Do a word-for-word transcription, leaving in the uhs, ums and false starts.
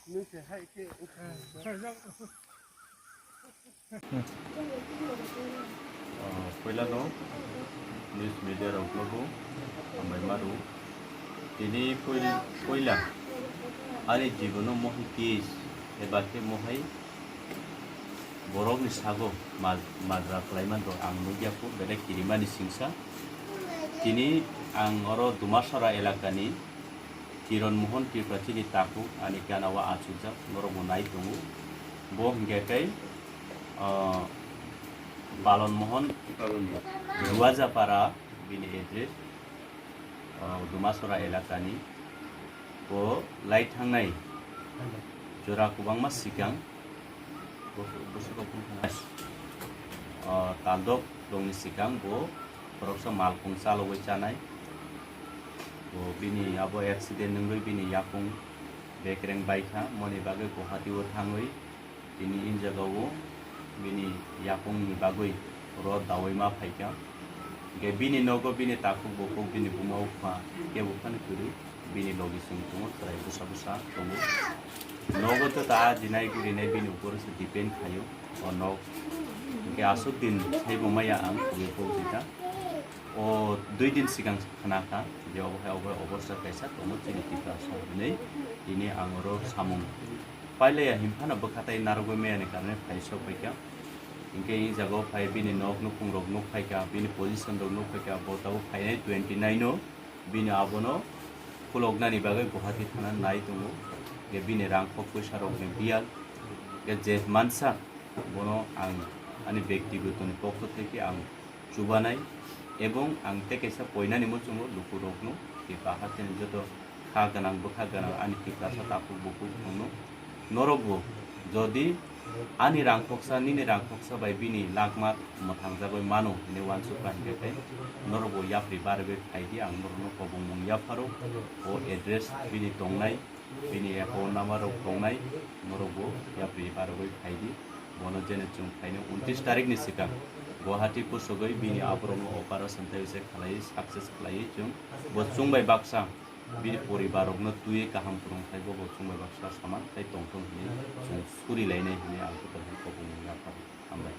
Ah, puilano news media rokno bo hambai ma rw. Tini puil-, puila ani jibono mohai case eba khe mohai borokni sago ma-, madra khlaimani rok ang nukya kho, belai kirimani singsa. Tini ang oro Dumasora elakani Kiron Mohan Tripura chini takhuk ani gana o achukjak, norok bo nai tongo. Bo hwnkhe tei, ah, Balon Mohan Duajapara bini address, ah, Dumasora elakani. Bo lai thangnai jora kwbangma sikang, ah, taldok dongni sikang bo khoroksa malkhung chalogwi chanai. Bo bini abo accident wngwi bini yakung bekreng baikha, moni bagwi Guwahati o thangwi tini in jagao bini yakungni bagwi rot daui ma phaikha. Hwnkhe bini nogo bini takhuk bukhuk, bini buma bupha kebo phano kwrwi, bini logi chwng tongo, chwrai bwsa bwsa tongo. Nogo joto a jinai gurinai bini upor se depend khaio o nok. Hwnkhe aswk din saibo maya ang khubi kok dita. O dui din sikang khna kha je obo hai obo hai obosta kaisa tongo chini Tiprasa hinwi, tini ang oro samung pailaiya hinphano bwkhatai narwgwi mayani karone phai sok phaikha. Hinkhe e jagao phai bini nok nukhung rok nuk phaikha, bini position rok nuk phaikha, bo tabuk phainai twenty nine o bini abono khuloknani bagwi Guwahati thana nai tongo. Je bini rangkhok pwisa rokni biyal, je mansa bono ang ani bektigotoni pokho theke ang chubanai, ebong ang tei kaisa poinani muchungo lukurokno, tei bahai chini joto kha gwnang bwkha gwnang ani Tiprasa takhuk bukhuk rokno, norokbo jodi ani rangkhoksa, nini rangkhoksa bai bini lakma mwthangjagwi mano hinwi uansukha hinkhe tei norokbo yapri barwi phaidi, ang norokno kobongmung yapharo, o address bini tongnai, bini account number rok tongnai, norokbo yapri barogwi phaidi. Bono jene chwng phaino untris tarikni swkang Guwahati kusugwi bini aborokno operation tei se khlaiwi success khlaiwi chwng bo chwngbai baksa bini poribar rokno twiwi kaham kwrwng khai bo, bo chwngbai baksa saman khai tongthung hinwi chwng suri lainai hinwi ang joto hai kobongni yapha hambai.